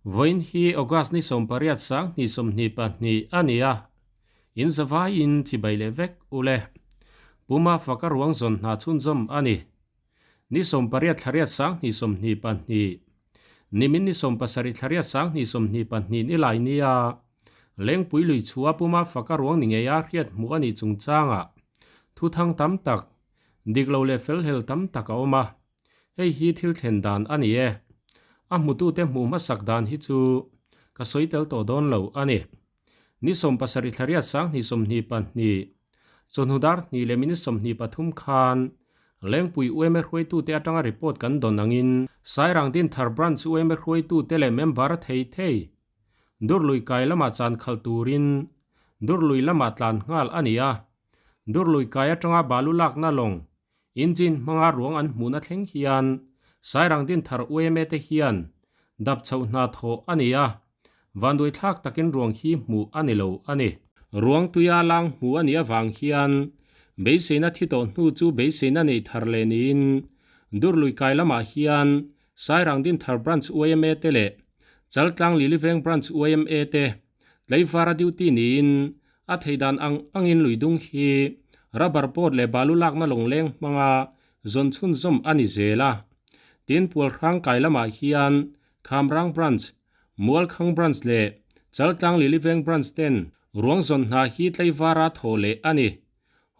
Vawiin hi August ni 18 2022 a ni a, in zavaiin chibai leh vek u le. Puma faka ruang zawn hna chhunzawm a ni. Ni 18 thla 2022, nimin ni 17 thla 2022 ni lai nia Lengpui lui chhua Puma faka ruang ni ngeia hriat hmuh a nih chungchangah thuthang tam tak, dik lo leh felhlel tam tak a awm a. Hei hi thil thlen dan a ni e. A hmutute hmuh hmasak dan hi chu ka sawi tel tawh dawn lo a ni. Ni 70 thla riat 2022, chawhnu dar hnih leh minute 23 khan Lengpui UMA hruaitute atanga report kan dawn angin Sairang Dinthar Branch UMA hruaitute leh member thei thei Durlui kai lamah chan khalh turin Durlui lamah tlan nghal a ni a. Durlui kai atanga balu lakna lawng Engine hmanga ruang an hmuhna thleng hian Sairang Dinthar UMA te hian dap chhoh hna thawh a ni a, vanduai thlak takin ruang hi hmuh a ni lo a ni. Ruang tuia lang hmuh a nih avang hian beiseina thi tawh hnu chu beiseina nei thar leh niin Durlui kai lamah hian Sairang Dinthar Branch UMA te leh Chaltlang Liliveng Branch UMA te Tleivara duty niin A thei dan ang angin lui dung hi rubber boat leh balu lakna lawngleng hmanga zawn chhunzawm a ni zel a. Tin, Pualhrang kai lamah hian Khamrang Branch, Mualkhang Branch leh Chaltlang Liliveng Branch ten ruang zawn hna hi tleivara thawh leh a ni.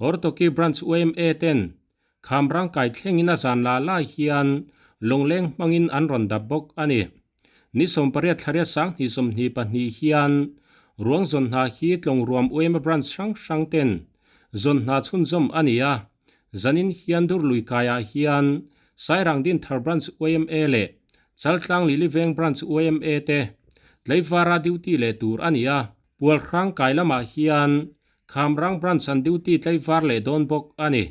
Hortoki Branch YMA ten Khamrang kai thlengin a zan la lai hian lawngleng hmangin an rawn dap bawk a ni. Ni 18 thla riat 2022 hian ruang zawn hna hi Tlawngruam UMA branch hrang hrang ten zawn hna chhunzawm a ni a, zanin hian Durlui kaiah hian Sairang Dinthar Branch UMA leh Chaltlang Liliveng Branch UMA te Tleivara duty leh tur a ni a, Pualhrang kai lamah hian Khamrang Branch an duty tlaivar leh dawn bawk a ni.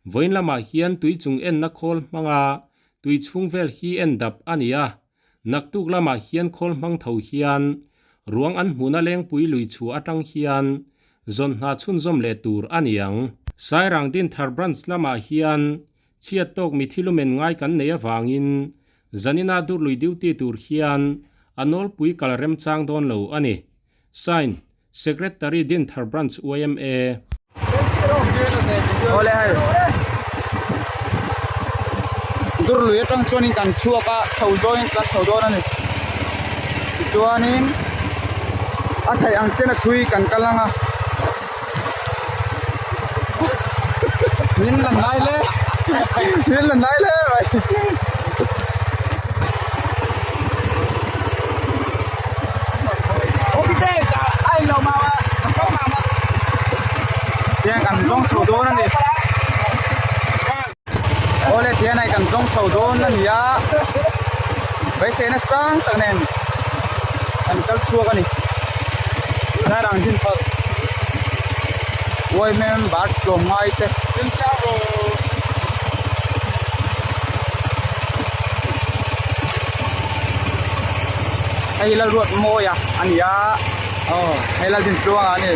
Vawiin lamah hian tui chung enna khawl hmanga tui chhung vel hi en dap a ni a, naktuk lamah hian khawl hmang tho hian ruang an hmuhna lengpui lui chhuah atang hian zawn hna chhunzawm leh tur a ni ang. Sairang Dinthar Branch lamah hian chhiat tawk mi thilumen ngai kan nei avangin zanina Durlui duty tur hian a nawlpui kal remchang dawn lo a ni. Sign, Secretary Dinthar Branch yma. Awle hei Durlui atang chuanin kan chhuak a chho zawngin kan chho dawn a ni tichuanin a theih ang chen a thui kan kal ang a min la ngai le min la ngai le mai. Tiang kan zawng chho dawn a ni awle tiang ai kan zawng chho dawn a ni a beiseina sang tak nen kan kal chhuak a ni lai rang din phal uai member tlawmngai te. Hei Lalruat Mawia a ni a aw hei Laldintluanga a ni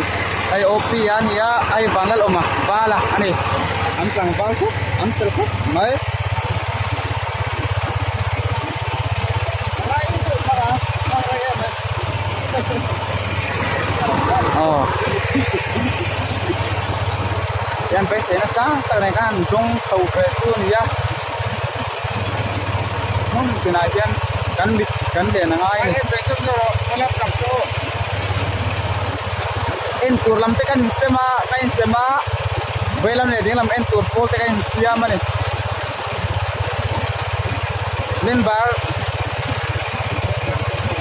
hei OP a ni a hei Vanlalawma Vala a ni an tlangval khawp an fel khawp mai. Aw hian beisei nasa tak nen khan an zawng chho ve chu a ni a. Hmun tinah hian kan mit kan len a ngai a ni. En tur lam te kan insem a ka insem a veilam leh dinglam en tur pawl te ka insiam a ni. Member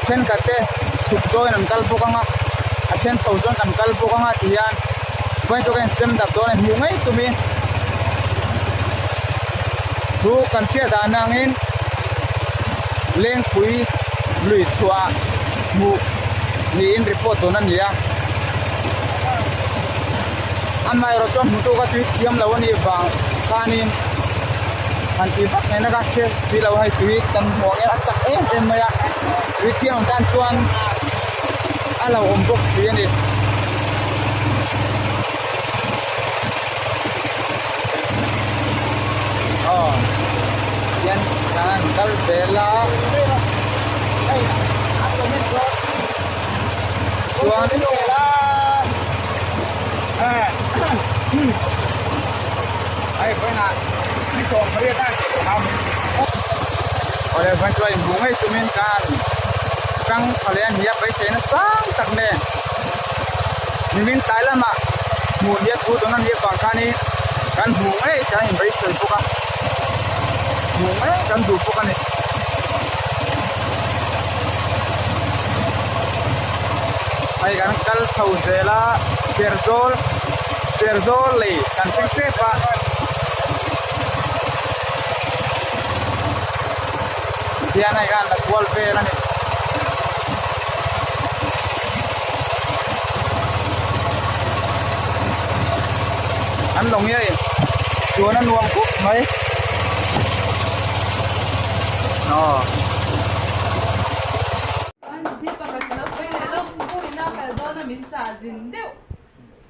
thenkhat te chhuk zawngin an kal bawk ang a a then chho zawngin kan kal bawk ang a ti hian vawiin chu ka insem dak dawn a ni hmuh ngei tumin. Thu kan hriat dan angin Lengpui lui chhuah hmuh niin report dawn a ni a, amaherawh chuan hmutu kha tui thiam lo a nih vang khanin han tih vak nena ka hriat si lo hei tui kan hmuh ang hian a chak em em mai a, tui thiam ang tan chuan a lo awm bawk si a ni. Aw hian kan kal zel a. Chuan Awle vawiin chuan inhmuh ngei tumin kan tang tha leh a ni a beiseina sang tak nen nimin tlai lamah hmuh nia thu dawn a nih avang khanin kan hmuh ngei kan inbeisei bawk a hmuh ngei kan duh bawk a ni. Hei kan kal chho zel a Serzawl Serzawl lei kan thleng tep a. Tihian hei khan la kual vel a ni. An lo ngei chuan a nuam khawp mai. Aw.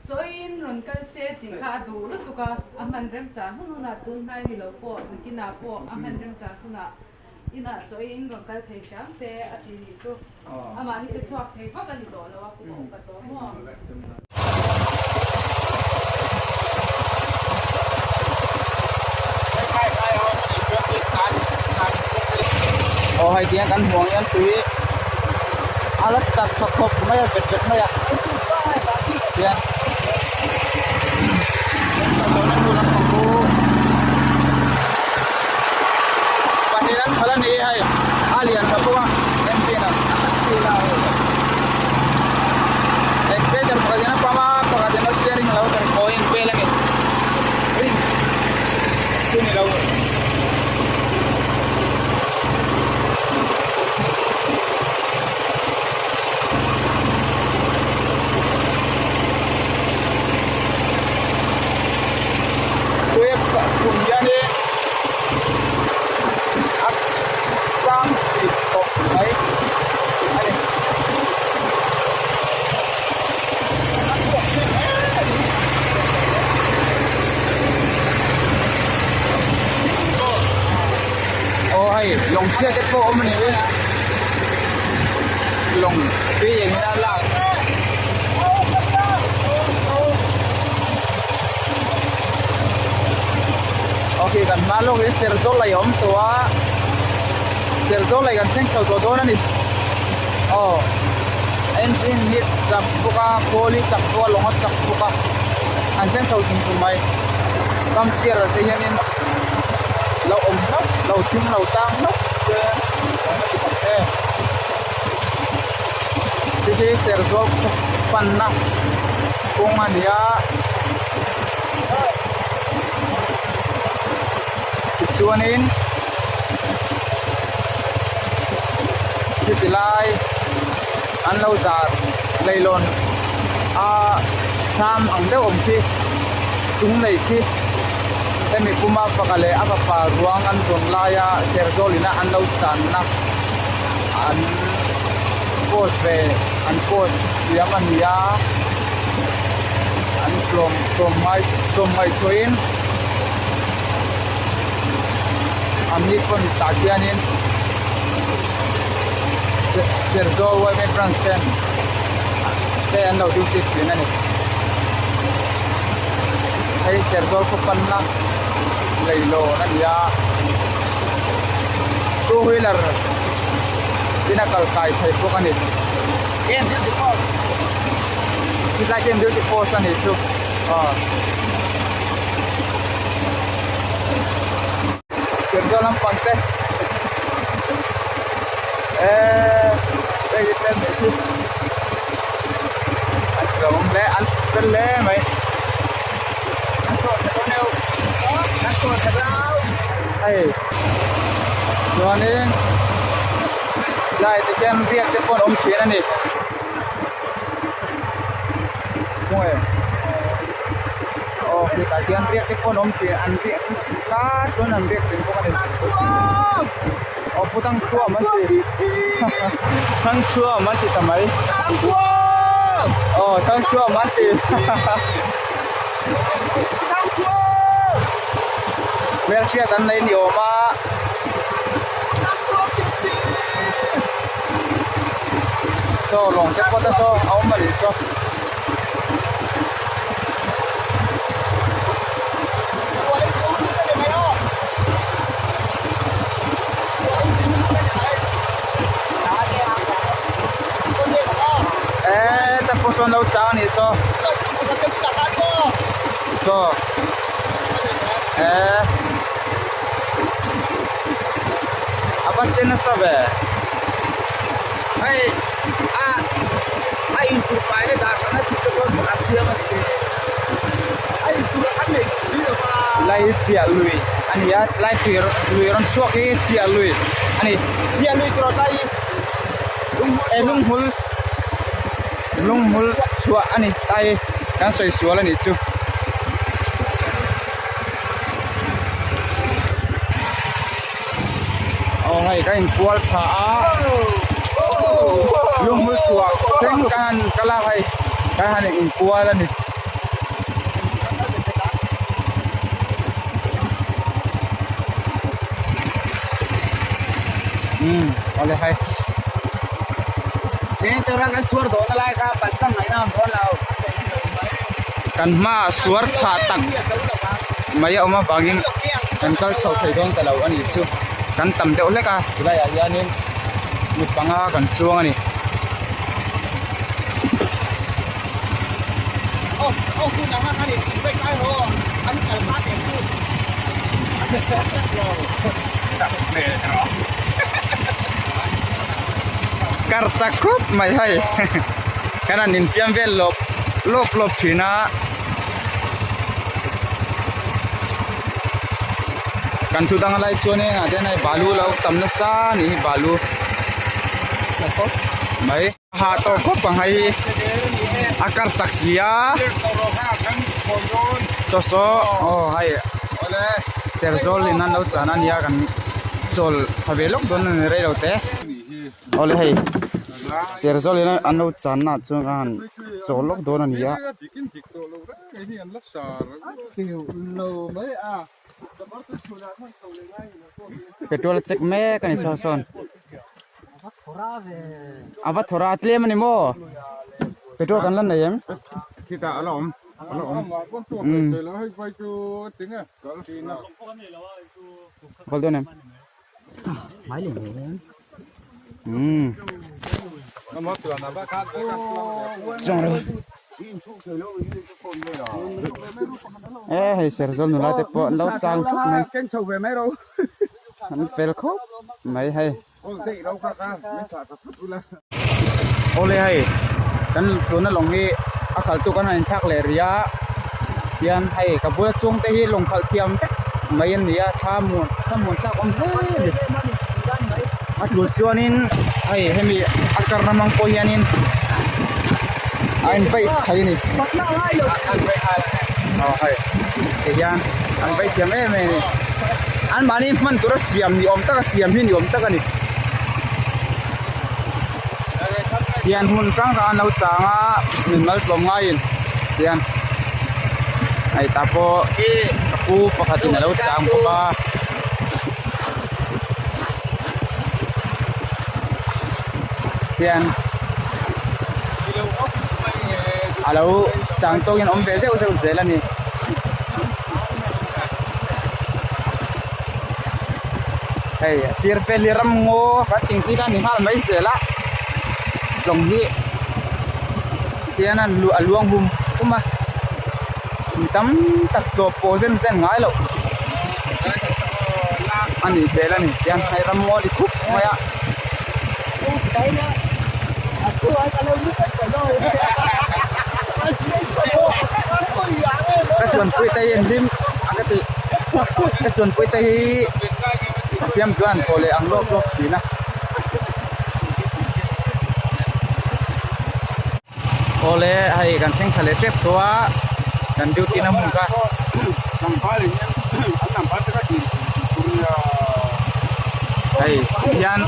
Chawiin rawn kal se tih kha a duh lutuk a, a hman remchang hun hunah tun hnai ni lo pawh nakinah pawh a hman remchang hunah inah chawiin rawn kal thei hram se a ti nih chu. Amah hi che chhuak thei vak a ni tawh lo a, kum a upa tawh maw? Aw hei tiang kan hmuh ang hian tui a la chak tha khawp mai a vet vet mai a tiang pahnih an khalh a ni hei a lian tha bawk a engine a excavator pakhat in a pump a pakhat in a steering a lo kawi in vel a ni chu ni lo. Wave kum hianin a sang tih tawp mai a ni. Aw hei lawng chhiat te pawh a awm a ni lawng tui eng in a lak aw khi kan hma lawk hi Serzawl lei a awm tawh a Serzawl lei kan thleng chho tawh dawn a ni aw engine hi chak bawk a khawl hi chak bawk a lawng a chak bawk a an thleng chho thum thum mai kam chhiar ah te hianin lo awm hlauh lo thim lo tang hlauh se awm a ti tak em hei hi Serzawl khaw panna kawng a ni a tichuanin heti lai an lo zar leilawn a thlam ang deuh awm khi chung nei khi hemi puma faka leh a fapa ruang an zawn laia Serzawl ina an lo channa an post ve an post siam a ni a an tlawm tlawm ngai tlawm ngaihchhuahin an ni pawn tah khianin Serzawl yma branch ten te an lo duty thin a ni hei Serzawl khaw panna leilawn a ni a two wheeler in a kal kai thei bawk a ni tilai khian duty post a nih chu aw. Serzawl lampang te eee hei hi tlem leh chu an ti lo awm hle an fel hle mai hei chuanin lai te khian riak te pawh an awm thin a ni. Aw khitah khian riak te pawh an awm thin an riak tlai chuan an riak thin bawk a ni aw pu Thangthuam an ti Thangthuam an ti ta mai aw Thangthuam an ti hmelhriat an nei ni awm a. Saw lawng te pawh te saw a awm a nih saw. Eee te pawh sawn lo chang a nih saw. Saw eee a va che nasa ve. Hei a a intur faina dah hran a tih te chuan a siam a ni. A intur a nei tui lo va. Lai chiah lui a ni a, lai tui lui rawn chhuak hi chiah lui a ni. Chiah lui tih rawh tlai hi eh lunghmul lunghmul chhuah a ni tlai hi kan sawi sual a nih chu. Aw hei ka inkual phah a lunghmul chhuah thleng ka han kal a hei ka han inkual a ni. Umm awle hei kan hmaah suar chhah tak mai a awm avangin kan kal chho thei dawn ta lo a nih chu kan tam deuh hlek a tilaiah hianin mi panga kan chuang a ni. Kar chak khawp mai hei kan han infiam vel lawp lawp lawp thin a. Kan thu dang lai chuan heng ah te hian hei balu lo tam nasa a nih hi balu mai a hah tawh khawp ang hei a kar chak si a saw saw aw hei Serzawl in an lo chan a nia kan chawl tha ve lawk dawn a ni rei lo te awle hei Serzawl in an lo chan na chuan ka han chawl lawk dawn a ni a. Petrol a check mek a ni saw sawn a va thawrh a tlem a ni maw petrol kan la nei em umm khawl dawn em. Umm e hei Serzawl nula te pawh an lo chang thup mai an fel khawp mai hei awle hei kan tuna lawng hi a khalh tu kan han inthlak leh rih a hian hei ka bula chuang te hi lawng khalh thiam vek mai an ni a thla muan thla muan thlak awm hle a ni a tul chuanin hei hemi a kar ram ang pawh hianin a inpeih thei a ni aw hei ti hian an vei thiam em em a ni anmahni hman tura siam ni awm taka siam hi ni awm tak a ni hian hmun hrang hrang an lo chang a min mal tlawm ngaiin hian hei tah pawh ka pu pakhatin a lo chang bawk a. Hian a lo chang tawkin awm ve zeuh zeuh zel a ni. Hei a sir vel hi ram ngaw kan tih chi kha a ni nghal mai zel a tlawng hi tihian a a luang hum hum a mi tam tak tlawh pawh zen zen ngai loh a nih hmel a ni tihian hei ram ngaw a ni khup mai a. Ka chuanpui te hi an hlim a ka tih ka chuanpui te hi a fiam chuan thaw leh ang lawk lawk thin a. Awle hei kan thleng thla leh tep tawh a kan duty na hmun kha. Hei hian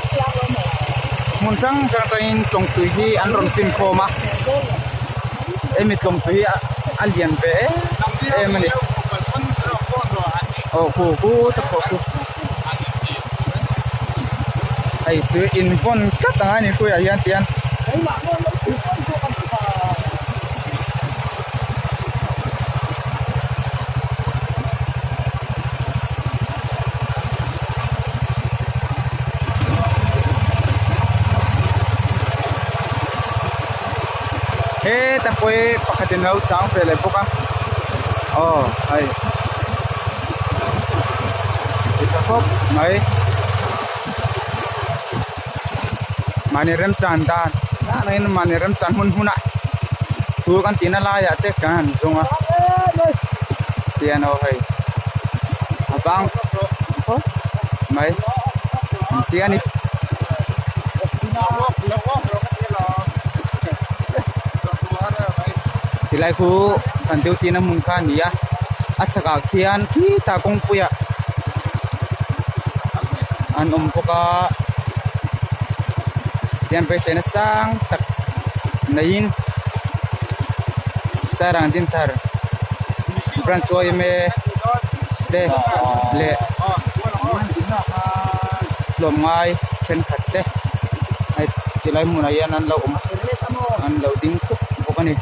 hmun hrang hrang atangin tlawngtui hi an rawn fin khawm a hemi tlawngtui hi a lian ve em em a ni aw khu khu tak pawh khu hei tui in vawn tlat ang a ni hruaiah hian tihian. Heta pawh hi pakhatin a lo chang ve leh bawk a aw hei ti tha khawp mai mahni remchan dan dan in mahni remchan hun hunah tul kan tihna laiah te kan han zawng a tian aw hei a bang khawp mai an ti a ni. Tilai khu kan duty na hmun kha a ni a a chhakah khian khitah kawngpuiah an awm bawk a tihian beiseina sang tak neiin Sairang Dinthar branch yma te leh tlawmngai thenkhat te hei tilai hmunah hian an lo awm an lo ding thup bawk a ni.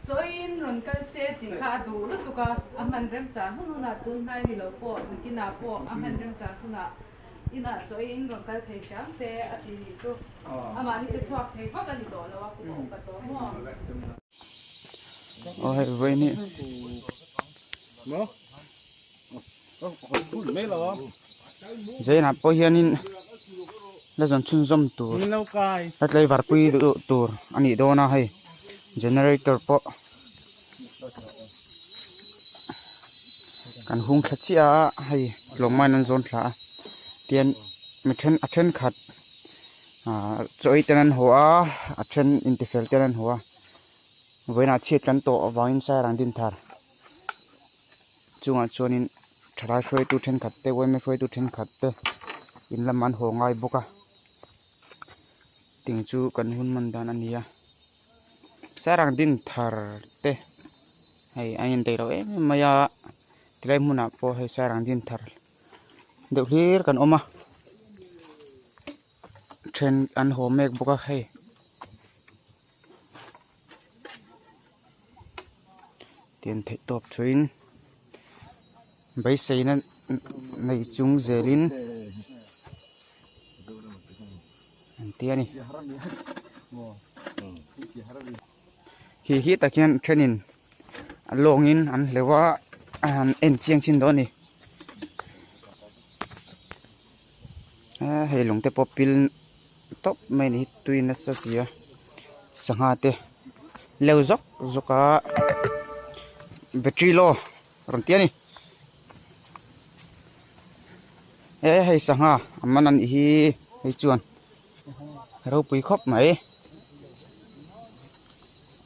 Chawiin rawn kal se tih kha a duh lutuk a, a hman remchan hun hunah tun hnai ni lo pawh nakinah pawh a hman remchan hunah inah chawiin rawn kal thei hram se a ti nih chu. Amah hi che chhuak thei vak a ni tawh lo a, kum a upa tawh maw? Aw hei vawiin hi Zainah pawh hianin la zawn chhunzawm tur la tlaivar pui duh tur a nih dawn a hei generator pawh kan hung thla chiah a hei tlawmngaiin an zawn thla a tian mi then a thenkhat ah chaw ei ten an haw a a then intifel ten an haw a vawiinah chhiat kan tawh avangin sairang dinthar. Chungah chuanin thalai hruaitu thenkhat te yma hruaitu thenkhat te in lamah an haw ngai bawk a ting chu kan hun hman dan a ni a sairang din thar te hei a indaih lo em em mai a tilai hmunah pawh hei sairang din thar deuh hlir kan awm a then an haw mek bawk a hei. Tian theih tawp thuin beiseina nei chung zelin an ti a ni. Hi hi tak hian thenin a lawngin an hleuh a an en chiang chin dawn a ni. Hei lung te pawh pil tawp mai a ni hi tui nasa si a sangha te leu zawk zawk a battery low rawn ti a ni he hei sangha a man a nih hi hei chuan ropui khawp mai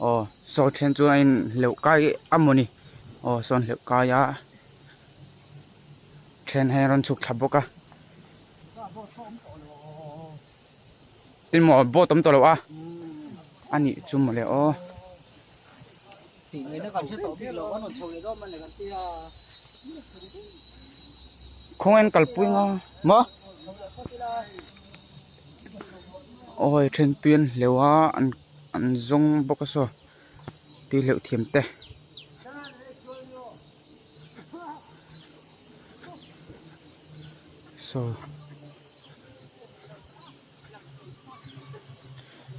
aw saw then chuan a in hleuh kai a mawni aw sawn hleuh kai a then hei a rawn chhuk thla bawk a. Tin maw boat awm tawh lo a a nih chu mawle aw. Khawnge an kalpui nga maw awi then tui an hleuh a an zawng bawk a saw tui hleuh thiam te. Saw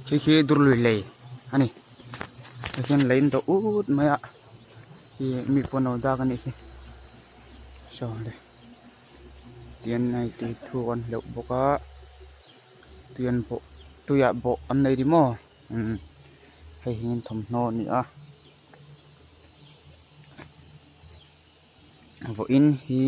khi khi dur lui lei a ni tah hian lei an dawh ut mai a ih mi pawh an lo dak a nih hi saw le tihian hei tui thuk an hleuh bawk a tui an bawh tuiah bawh an nei ni maw umm hei hi thawmhnaw a ni a. Vawiin hi.